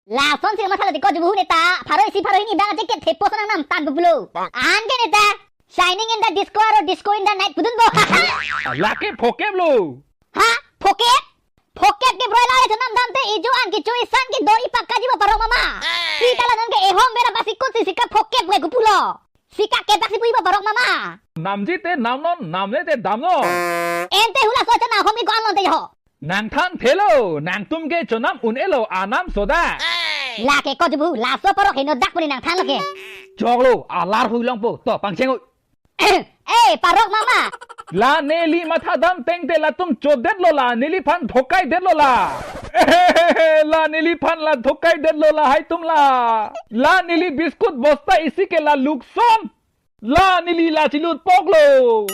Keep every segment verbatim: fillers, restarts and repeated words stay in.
Lasonsi kamatha lo ti ko jubu ne ta. Pharo isi pharo hini bang ajek ke thepo sonang nam tan pulo. An ke ne ta. Shining in the disco aro disco in the night pudun bo. Lake phokep lo. Ha? Phokep? Phokep ke broiler le chonam dam te ijo an ke choi san ke dori pakka jibo parok mama. Sita la non ke ehom bera basi kut si sika phokep ke kupulo. Sika ke bak si puibo parok mama. Namji te namnon, namle te damnon. Ente hula so chana hom ni ko anlon te ho. Nangthan thelo, nangtum ke chonam un-elo anam soda. Lake ko jubu, laso parok heno dak puni nangthan lake. Choklo, alar huilong po, to pangcheng oi. Eh, parok mama. La neli matha dam teng te latum chodet lo la, neliphan thokai det lo la. La neliphan la thokai det lo la, hai tum la. La neli biscuit bosta isi ke la lukson. La neli la chilut pok lo.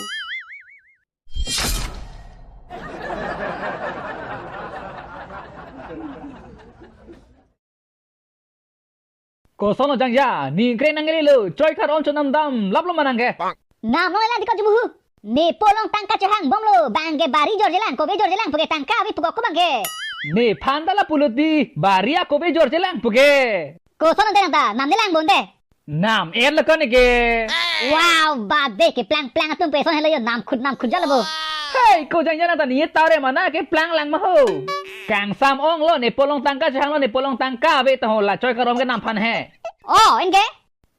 Koson lo jangja, ningkreng nang lo, choi kar om chonam dam, lap lo manang ke. Nam lo la di ko jubu. Nepo along tangka chehang bom lo, bang ke bari jor jelang, kobe jor jelang, puke tangka abi puko ko bang ke. Nephan ta la pulo ti, bari a kobe jor jelang, puke. Koson lo teng ta, nam nelang bon te. Nam er lo kone ke. Wow, bade ke plang plang atum peson helo yo, nam khut nam khut jalo bo. Hei, ko jangja nang ta ni tare mana ke plang lang ma ho. Kangsam ong lo, nepo along tangka chehang lo, nepo along tangka ave ta ho la choi kar om ke namphan he. Oh, en ke?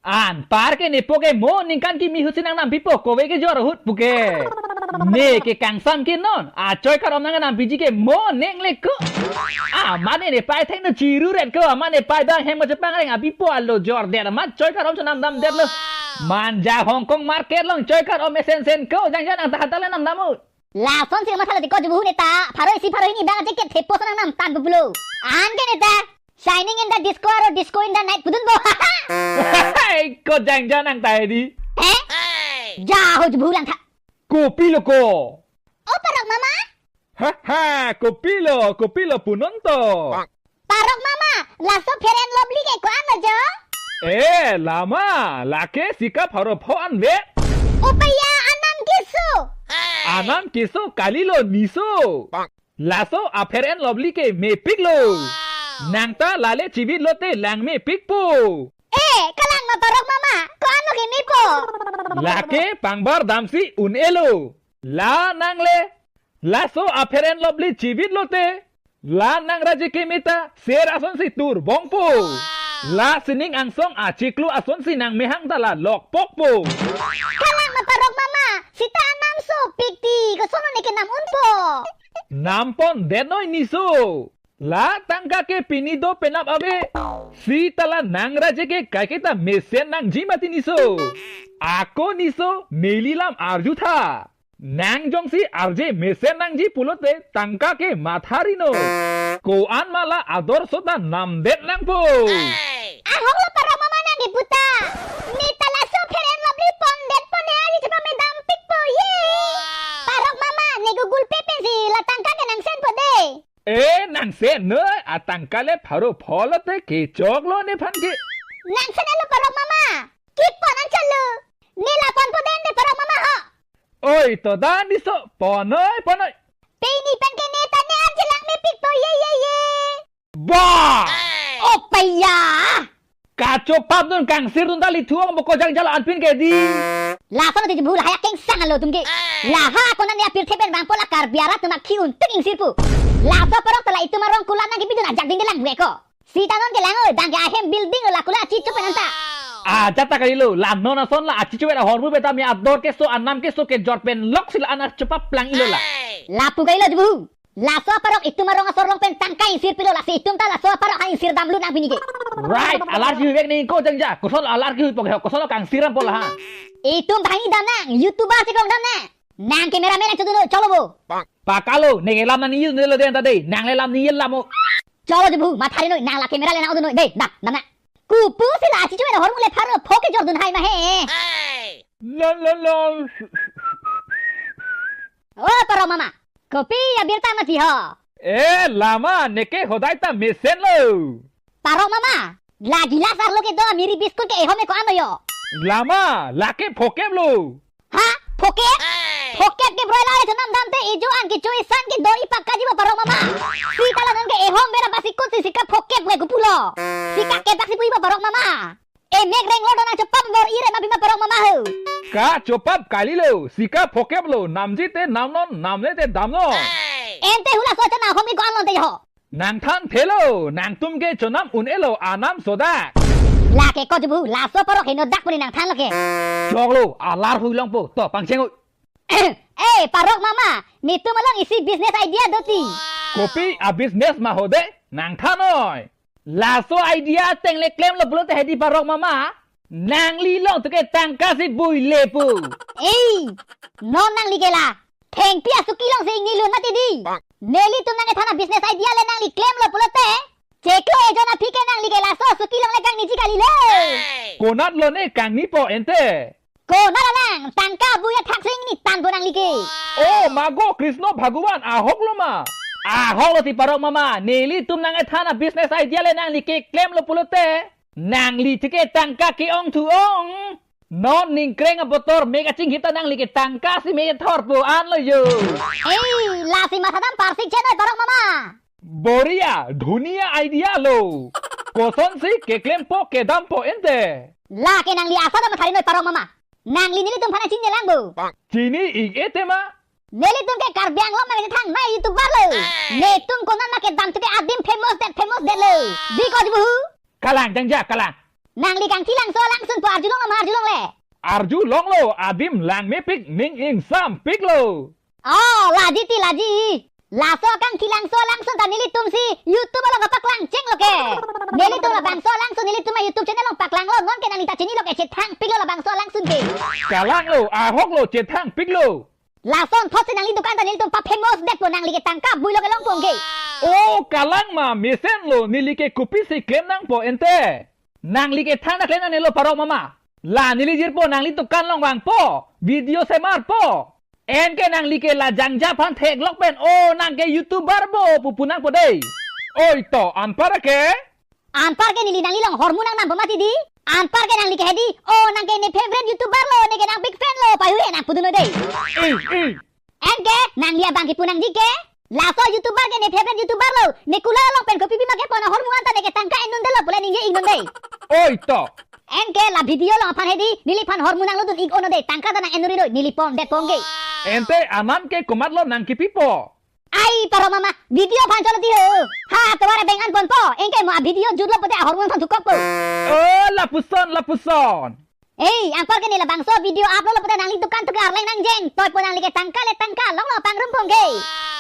Anpar ke nepo ke mo ningkan kimi husi nang nam pipo, kobe ke jor ahut puke. Ne ke kangsam ke non, a choi kar om nang nam piji ke mo neng le ko. Amat ne ne pai thek no chiru ret ko, amat ne pai bang hem ko chepang reng abipo alo jor der, amat choi kar om chonam dam der lo. Manja Hong Kong market along choi kar om esen sen ko, jangja nang ta hatal nam dam o. Lasonsi kamatha lo ti ko jubu ne ta, pharo isi pharo hini bang ajek ke thepo sonang nam tan pulo. An ke ne ta, shining in the disco aro disco in the night pudun bo. Hei, ko jangja nang ta di. Eh? Ja ho jubu lang tha. Kopi lo ko. O parok mama. Ha ha, kopi lo, kopi lo punon to. Parok mama, laso Fair and Lovely ke ko-an lo jo? Eh, lama, lake sika pharo pho an ve. O paya, anam keso. Anam keso kali lo niso. Laso a Fair and Lovely ke mepik lo. Nang ta lale chivit lote lang mepik po. Eh, kalang ma parok mama, ko-an lo ke mepo. Lake pangbar damsi un-elo. La nang le. Laso a Fair and Lovely chivit lote. La nang raje keme ta ser asonsi tur bong po. La sining angsong achiklo asonsi nang mehang ta la lok pok po. Kalang ma parok mama, sita anam so pikti, koson lo ne ke nam un po. Nam pon det noi niso. La tangka ke pini do penap ave. Sita la nang raje ke kaiketa mesen nangji mati niso. Ako niso neli lam arju tha. Nang jongsi arje mesen nangji pulote tangka ke matha ri noi. Ko-an ma la ador sota namdet nangpo. Ahok lo parok mama nang ke puta. Ne ta laso Fair and Lovely pondet pon he ari chepa me dam pik po ye. Parok mama ne Google Pay pensi la tangka ke nang send po de. Eh, nang send noi, a tangka le pharo pho lote kechok lo nephan ke. Nang send lo parok mama. Kip pon an chalo. Ne la pon po den de parok mama ho. Oi, to dan niso, pon noi, pon noi. Pini pen ke ne ta ne an chelang mepik po ye ye ye. Ba! O paya! Kachopap dun kangsir dun ta lithuang bo ko jangja la anpin ke di. Lason ti jubu la haya kengsang lo atum ke. La ha ko nan ya pirthe pen bang po la Karbi arat atum akhi un tik ingsir pu. Laso parok ta la itum arong kulat nang kipidun ajak ding de lang bue ko. Sita non ke lang oi, bang ke ahem building lo la kulat achicho pen anta. Aja ta kali lo, la non ason la achicho pen ahormu pen ta mi ador keso anam keso kejor pen lok si la anak chopap plang ilo la. Lapu kai lo jubu. Laso aparok itum arong asor along pen tangka ingsir pilo, lasi itum ta laso aparok ha ingsir damlo nang pini ke. Right, alar si vek ni ko jangja. Koson alar ki pok he, koson kangsir am pola ha. Itum ta hini dam nang, YouTuber si kong dam nang. Nang cameraman nang chodu noi, cholo bo. Pakalo, ne ke lam nang ni use lo den ta de, nang le lam ni lam mo. Cholo jubu, matha ri noi, nang la camera le nang odu noi, de, na, na, na. Kupu si la achicho pen ahormu le pharo pho kejor dun hai ma he. La, la, la. O parok mama, kopi abirta mati ho. Eh, lama, neke hodai ta mesen lo. Parok mama, la gilas arlo kedo miri biscuit ke eho me ko-an lo yo. Lama, lake phokep lo. Ha? Phokep? Phokep ke broiler le chonam dam te ijo an ke choi san ke dori pakka jibo parok mama. Sita la non ke ehom bera basi kut si sika phokep ke kupulo. Sika kepak si puji ba Parok Mama. Emek renglo do nang chopap bor-i re ma pima Parok Mama ho. Ka chopap kalilo, sika phokep lo, namji te namnon, namle te damnon. Ente hula so chana hom ni ko-an lonte ho. Nangthan thelo, nangtum ke chonam un-elo anam sodak. Lake ko jubu, laso parok henodak pu ne nangthan lake. Choklo, alar hui longpo, to pangcheng oi. Eh, Parok Mama, netum along isi business idea do ti. Kopi a-business ma ho de, nangthan noi. Laso idea ateng le klemlo pulote hedi Parok Mama. Nangli along tu ke tangka si buile pu. Ei, non nangli ke la. Thengpi asuki along si ingni lun mati di. Nelitum nangkethan a-business idea le nangli klemlo pulote. Cheklo ejon aphi ke nangli ke laso asuki along le kangniji kalilo. Konat lo ne kangnipo ente. Konat alang, tangka bui athak si ingni tangpo nangli ke. Oh, mago Krishna Bhagavan ahok lo ma. Ahok lo ti Parok Mama, nelitum nangkethan a-business idea le nangli ke klemlo pulote. Nangli ti ke tangka ke-ong thu-ong. Non ningkreng abotor mek achinghita nangli ke tangka si me thorpo anlo jo. Ei, lasi mathadam parsik chenoi Parok Mama. Boria, dhunia idea lo. Kosonsi keklempo kedampo ente. Lake nangli asa dam thari noi Parok Mama. Nangli nelitum aphan chini lang bo. Chini ik-e te ma. Nelitum ke Karbi Anglong ma kethang ma YouTuber lo. Netum konat ma kedam tu ke adim famous det famous det lo. Di ko jubu. Kalang jangja kalang. Nangli kangthilangso alangsun po arjulong lo ma arjulong le. Arjulonglo adim langmepik ning ingsampik lo. Oh, laji ti laji. Laso kangthilangso alangsun ta nelitum si YouTube along kapaklang chenglo ke. Nelitum labangso alangsun nelitum a-YouTube channel along paklanglo non ke nangli ta chinilo ke chethangpiklo labangso alangsun ke. Kalanglo, ahoklo, chethangpiklo. Lason thot si nangli dukan ta nelitum pa-famous detpo nangli ke tangka builo kelongpo ke. Oh, kalang ma mesenlo neli ke kopisi klem nangpo ente. Nangli ke thang ta klem nangnelo Parok Mama. La neli jirpo nangli dukan along vangpo. Video semarpo. Anke nangli ke la jangja aphan theklok pen. Oh, nang ke YouTuber bo pupu nangpo dei. Oi to, anpar ke? Anpar ke neli nangli along hormu nangnampo mati di. Anpar ke nangli ke hedi. Oh, nang ke ne favorite YouTuber lo, ne ke nang big fan lo. Pahu he nang pudun lo dei. Eh, eh. Anke nangli abang kipu nangji ke. Laso YouTuber ke ne favorite YouTuber lo. Ne kulat along pen kopi pima kepon ahormu anta ne ke tangka en-un-delo pule ningje ik-un-de. Oi to. Anke la video along aphan hedi, neliphan hormu nanglodun ik-un-o de, tangka ta nang en-ri noi, neli pon detpo ke. Ente anam ke komatlo nang kipipo? Ai, Parok Mama, video aphan cholo ti ho. Ha, tovar abeng an ponpo, anke mo a-video jutlo pote ahormu nangthan thukokpo. Oh, lapuson, lapuson. Ei, anpar ke ne labangso video upload lo pote nangli dukan tu ke arleng nangjeng. Toipo nangli ke tangka le tangka longlo pangrumpong ke.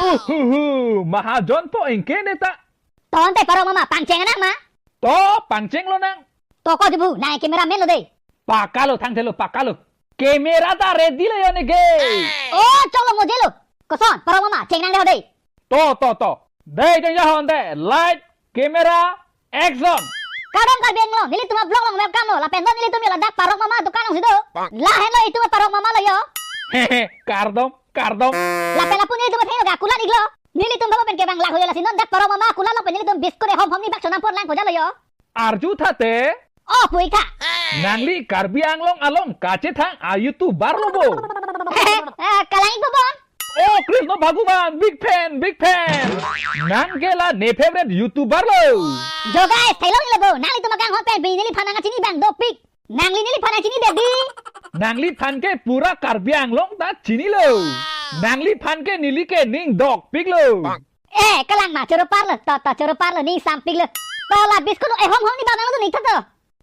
Uhuhu, mahajon po anke ne ta. Tonte Parok Mama, pangcheng nang ma. To, pangchenglo nang. To ko jubu, nang cameraman lo dei. Pakalo, thangthelo, pakalo. Camera ta ready lo yo ne ke. Oh, choklo mojelo. Koson, Parok Mama, cheng nang de ho dei. To, to, to. Dei, dei, jahon dei. Light, camera, action. Kardom Karbi Anglong, nelitum a-vlog along welcome lo. Lapen do nelitum yo ladak Parok Mama dukan along si do. Lahenlo itum a-Parok Mama lo yo. Hehe, kardom, kardom. Lapen lapu nelitum atheng lo ga kulat iklo. Nelitum babo pen kevang lak ho yo lasi non dak Parok Mama kulat along pen nelitum biscuit ehom hom ni bak chonam por lang ko jalo yo. Arju tha te. Oh, pu ik tha. Nangli Karbi Anglong along kachethang a-YouTuber lo bo. Eh, kalang ik bo bon. Oh, Krishna Bhagavan, big fan, big fan. Nang ke la ne favorite YouTuber lo. Jo guys, thailong lo bo. Nanglitum akanghon pen neliphan nangkachini abang dopik. Nangli neliphan nangchini de di. Nangliphan ke pura Karbi Anglong ta chinilo. Nangliphan ke neli ke ning dokpiklo. Eh, kalang ma choro parlo, to, to, choro parlo, ning sampiklo. To la biscuit ehom hom ni bang nanglo ning tha to.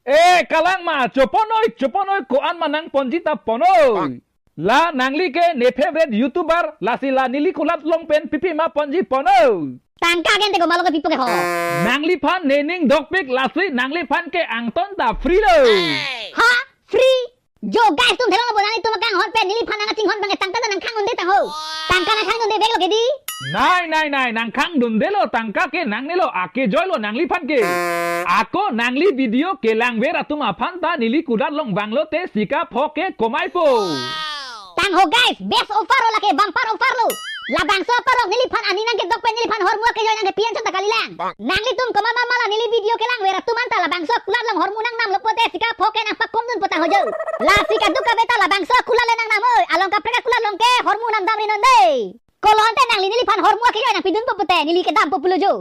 Eh, kalang ma, chopon oi, chopon oi, ko-an ma nangponji ta pon oi. La nangli ke ne favorite YouTuber, lasi la neli kulat along pen pipi ma ponji pon oi. Tangka ke ente komatlo ke pipo ke ho. Nangliphan ne ning dokpik lasi nangliphan ke angton ta free lo. Ha? Free? Jo guys, tum thelong lo bo nanglitum akanghon pen neliphan nangkachinghon abang ke tangka ta nangkhang un-e tang ho. Tangka nangkhang un-e bek lo ke di. Nai, nai, nai, nangkhang un-elo tangka ke nangnelo akejoilo nangliphan ke. Ako nangli video kelangver atum aphan ta neli kulat along vanglote sika pho ke komaipo. Tang ho guys, best offer lo lake bumper offer lo. Labangso aparok neliphan aning nangkedok pen neliphan hormu akejoi nangkepi-an chot ta kalilang. Nanglitum komat ma la neli video kelangver atum anta labangso kulat along hormu nangnamlo pote sika pho ke nangpakomdunpo ta ho jo. Lasi kadokave ta labangso kulat le nangnam oi. Along kaprek akulat along ke hormu namdamri non de. Kolo ante nangli neliphan hormu akejoi nangpidunpo pote neli kedampo pulo jo.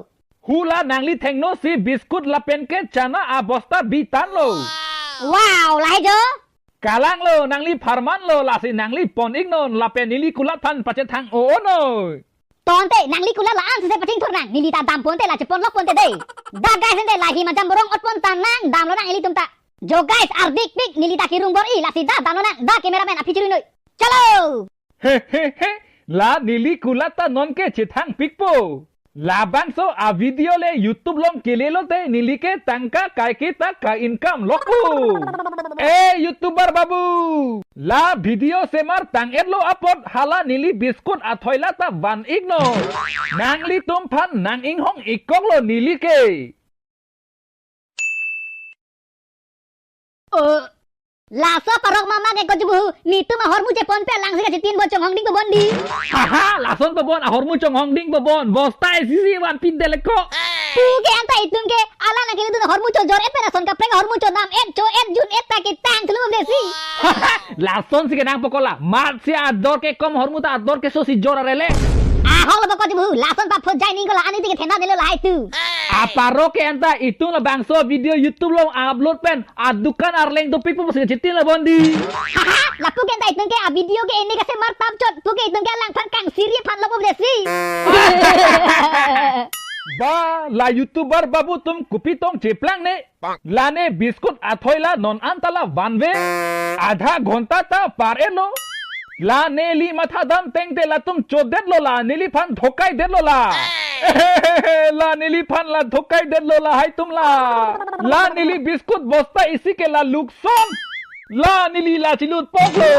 Hula nangli thengno si biscuit lapen ke chana abosta bitan lo. Wow, lahai jo. Kalang lo, nangli pharman lo, lasi nangli pon iknon lapen neli kulat aphan pachethang o-o noi. Tonte, nangli kulat la-an sese pachingthur nang, neli ta dam ponte la chepon lok ponte de. Da guys ente, la hi majam borong ot pon ta nang, dam lonang ilitum ta. Jo guys, ardik pik, neli ta kirung bor-i, lasi da dam lonang, da cameraman aphi churi noi. Chalo! He he he, la neli kulat ta nonke chethang pikpo. Labangso a video le YouTube along kele lote neli ke tangka kaike ta ka-income lokpo. Eh, YouTuber babu, la video semar tang-et lo apot hala neli biscuit athoi la ta van iknon. Nanglitum aphan nang inghong ikkok lo neli ke. Oh, laso parok mama ke ko Jubu, netum ahormu chepon pe alang si kachitin bo chonghong ding po bon di. Haha, lason po bon, ahormu chonghong ding po bon, bosta isi si vanpin dele ko. Puke anta itum ke, ala nang kini dun ahormu chojor-et pen ason kaprek ahormu chonam-et cho-et jun-et ta ketang thulu besi. Lason si kenang po ko la, mat si ador ke kom ahormu ta ador keso si jor arele. Ahok lo po ko Jubu, lason paphot jai ning ko la ani ti kethena nelo lahai tu. Aparo ke anta itum labangso video YouTube along upload pen adukan arleng dopik po pusi chitin lo bon di. Haha, lapu ke anta itum ke a video ke ini kasemar tam chot, puke itum ke alangphan kang siri phan lo po desi. Ba, la YouTuber babu tum kopi tong cheplang ne. Lane biscuit athoi la non anta la vanve. Adha ghonta ta par-et lo. La neli matha dam tengte latum chodet lo la, neliphan dhokai det lo la. La neliphan la dhokai det lo lahai tum la. La neli biscuit bosta isi ke la lukson. La neli la chilut pok lo.